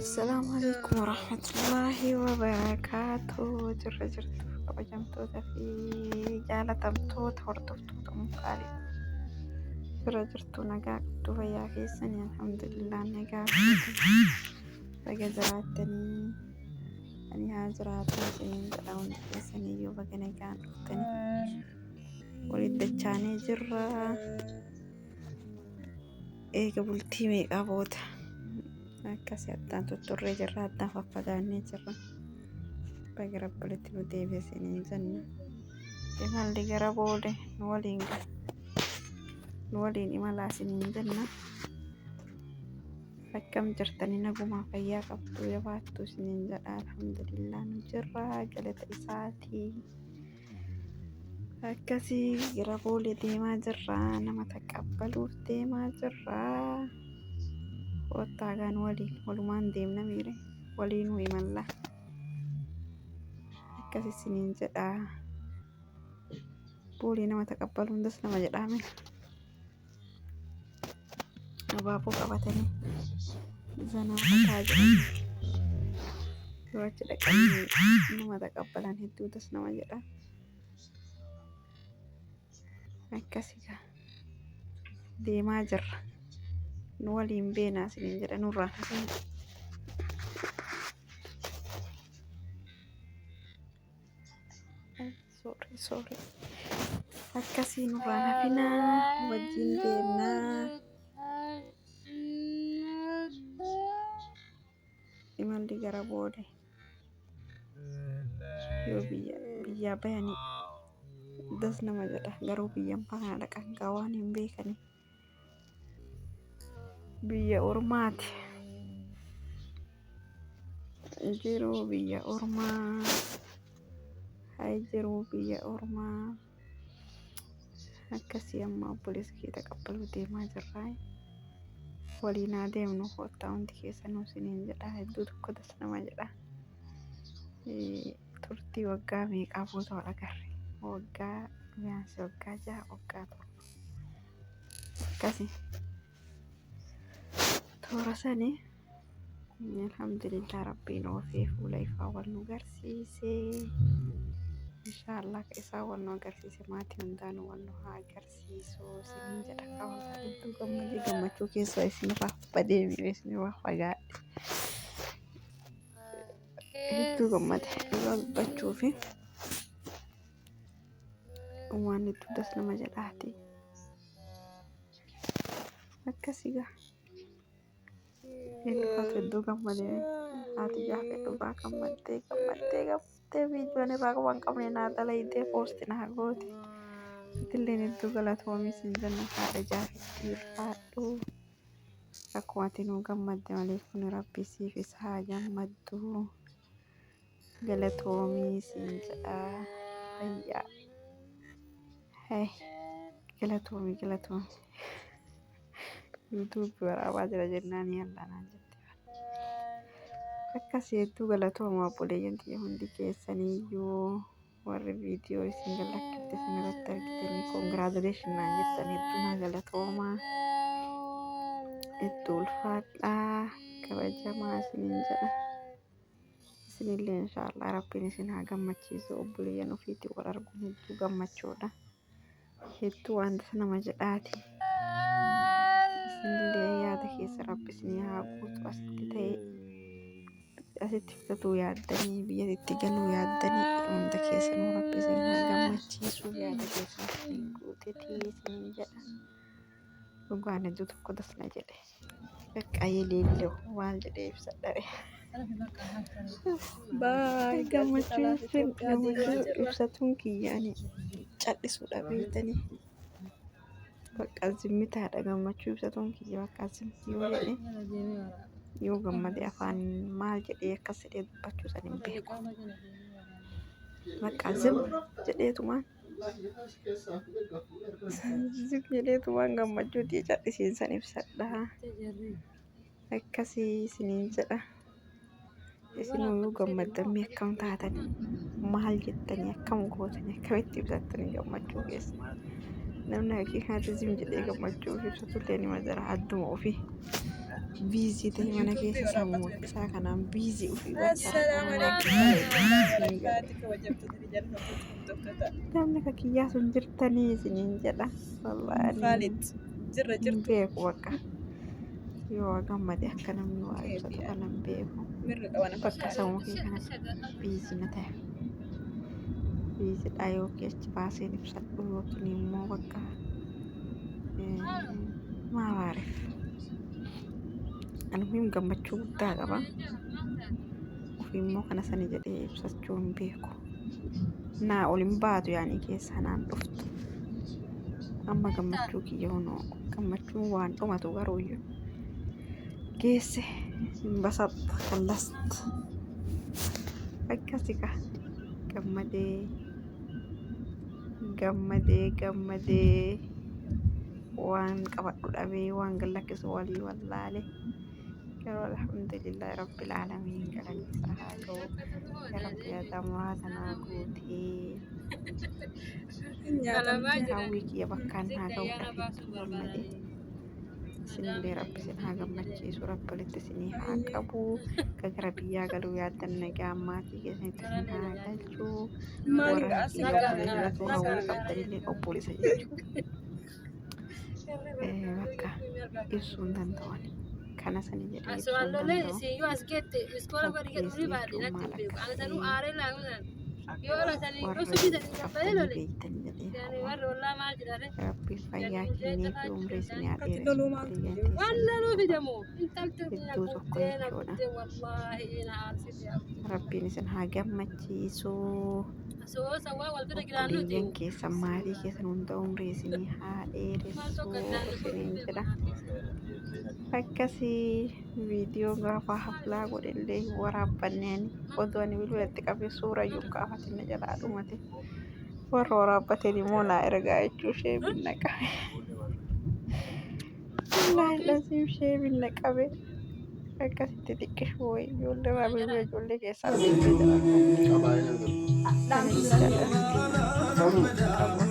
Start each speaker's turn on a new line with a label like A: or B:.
A: Assalaamu alaikum warahmatullaahi wabarakaatuh. Jirra jirtu kabajamtoota fi jaalatamtoota hordoftoota mukkaalee. Jirra jirtu nagaa qabdu fayyaa keessanii alhamdulillah nagaa qabdu. Baga jiraattanii ani haa jiraatu isiniin jedha hundi keessaniyyuu baga nagaan dhuftanii. Walitti dachaanee jirra. Eega bultii meeqaa booda akkasii addaan tutturree jirra addaan faffagaannee jirra. Baga Rabbi walitti nu deebise isiniin jenna. Imalli gara boode nu waliin nu waliin imalaa isiniin jenna. Akkam jirtanii nagumaa fayyaa qabdu jabaattu isiniin jedha alhamdulillah nu jirra galata isaatii. Akkasii gara boolee deemaa jirra. Nama taqabbaluuf deemaa jirra. Koottaa gaan waliin walumaan deemna miire waliinuu imalla. Akkas isiniin jedha. Boolee nama taqabbaluun das nama jedhaame. Abaaboo qabatanii zanaa fataa jiran. Yoo achi dhaqanii nama taqabbalan hedduu das nama jedha. Akkasi gaa deemaa jirra. Nu waliin beenaa isiniin jedha nurraan hafin. Sorry, sorry. Akkasii nurraan hafinaa wajjin deemnaa. Imalli gara boode yoo biyya biyyaa bayanii das nama jedha garuu biyyan kana dhaqan gaa waan hin beekani biyya ormaati jiruu biyya ormaa hay jiruu biyya ormaa Akkasii amma obboleessa kee taqabbaluu deemaa jirraa. Waliin haa deemnu koottaa hundi keessanuu isiniin jedha. Hedduu tokko das nama jedha. Turtii waggaa meeqaa booda wal agarre? Waggaa biyaansi waggaa 6 waggaa 7. Akkasii. Toora sanii Alhamdulillah rabbiin oofee fuula ifaa wal nu garsiise. Inshaallah ka isaa wal nu agarsiise maatii hundaanuu wal nu haa agarsiisu isiniin jedha kaawwataa hedduu gammadee gammachuu keessa isinirraa badee miira isinirraa fagaadhe. Hedduu gammade dhugaa dubbachuu fi waan hedduu das nama jedhaati. Akkasii gaa. Eenyufaatu hedduu gammadee haati jaafee dhugaa gammaddee gammaddee gammaddee viidiyoon irraa quba hin qabne naa dalaydee poosti naa goote. Atilleen hedduu galatoomii siin jenna haadha jaafetti ulfaadhu. Akkuma ati nuu gammadde malee kun rabbi siifis haa gammaddu. Galatoomii siin jedha fayyaa. Hey, galatoomii galatoomii. YouTube waraabaa jira jennaan yallaa naan jette. Akkasii hedduu galatooma obboleeyyan tiyya hundi keessaniyyuu warri viidiyoo isin galakkifte isin irratti argitanii congratulation naan jettan hedduu naa galatooma. Hedduu ulfaadhaa kabajamaa isiniin jedha. Isinillee inshaallah rabbiin isin haa gammachiisu obboleeyyan ofiitiin wal arguun hedduu gammachuudha. Hedduu waan tasa nama jedhaati. Isinillee yaada keessa rabbi isinii haa guutu asitti ta'e asitti fitatuu yaaddanii biyyatti galuu yaaddanii hunda keessanuu rabbi isin haa gammachiisu yaada keessa isinii guutetii isiniin jedha. Dhugaan hedduu tokko das na jedhe. Bakka yeleellee maal jedhee ibsadhare.
B: Baay
A: Gammachuu
B: gaazexaa
A: ibsuun
B: Itoophiyaa deemaa
A: gammachuu
B: jirra.
A: ibsatuun kiyyaani cal'isuudha beektanii. Bakka zimmitaadha gammachuu ibsatuun kiyya bakka zimmi yoo jedhe
B: Jala deemee waraaba.
A: yoo gammade afaan maal jedhee akkas jedhee dubbachuu san hin beeku.
B: Qaama jala deemee waraaba.
A: Bakka zim jedheetumaan zim jedheetumaan gammachuu tiyya cal'isiinsan ibsadha.
B: Jarri.
A: Akkasii isiniin jedha. Isinuu yoo gammaddan mee akkam taatanii? Maal jettanii? Akkam gootanii? Akkamitti ibsattanii gammachuu keessan? Namni haqiiqaatti zim jedhee gammachuu ofii ibsatullee nima jira adduma ofii. Busy ta'e mana keessa sabuma isaa kanaan busy ofii bakka
C: Assalaamu alaikum warahmatullahi wabarakatuh. Kabajamtoota fi jaallatamtoota hordoftoota.
A: Namni akka kiyyaa sun jirtanii isiniin jedha. Wallaahi ani
C: Khalid jirra
A: hin
C: jirtu.
A: beeku bakka. Yoo waa gammade akka namni waa ibsatu kana hin beeku.
C: Mirga qaban
A: Bakka sabuma kee kanatti busy na ta'e. Busydha yookiin achi baaseen ibsadhu yookiin immoo bakka maal aarif. Almuhim gammachuu guddaa qaba. Ofii immoo kana sani jedhee ibsachuu hin beeku. Naa ol hin baatu yaanii keessaa naan dhuftu. Amma gammachuu kiyya hunoo gammachuun waan dhumatu garuu iyyuu geesse hin basaxxa kallast. Akkasi ka gammadee gammadee gammadee waan qabadhu dhabee waan gad lakkisu walii wallaale. Garuu alhamdulillahi rabbil aalamiin galanni isaa haa ga'u. Yaa Rabbi yaada muraasa naa guutee. Hawwii kiyya bakkaan naa ga'uudhaaf hedduu gammade. Isinillee Rabbi isin haa gammachiisu, Rabbi walitti isinii haa qabu. Akka gara biyyaa galuu yaaddan nagaan maatii keessanitti isin haa galchu. Warra kiyya obboleessa hawwii qabdanillee obboleessa jechuudha. Bakka ibsuu hin danda'u ani. Kana sani jedhee ibsuu hin danda'u. Obboleessa jechuun maal akka ta'e warra qabdanii beektan jedhee hawwa. Rabbiin fayyaa kennee fi umrii isin haa dheeressu obboleeyyan teessan hedduu tokko jechuudha. Rabbiin isin haa gammachiisu. Obboleeyyan keessan maatii keessan hunda umrii isinii haa dheeressu isiniin jedha. Akkasii viidiyoo gaafa haflaa godhellee hin waraabbanne ani odoo ani bilbilatti qabee suura iyyuu hin kaafatin na jalaa dhumate. Warra waraabbateen immoo naa ergaa jechuu ishee binna qabe. Wallaahi lasiim ishee binna qabe. Akkasitti xiqqishuu wayii ijoollee irraa bilbila ijoollee keessaa bilbila jala. Kana jechaadha. Qabu.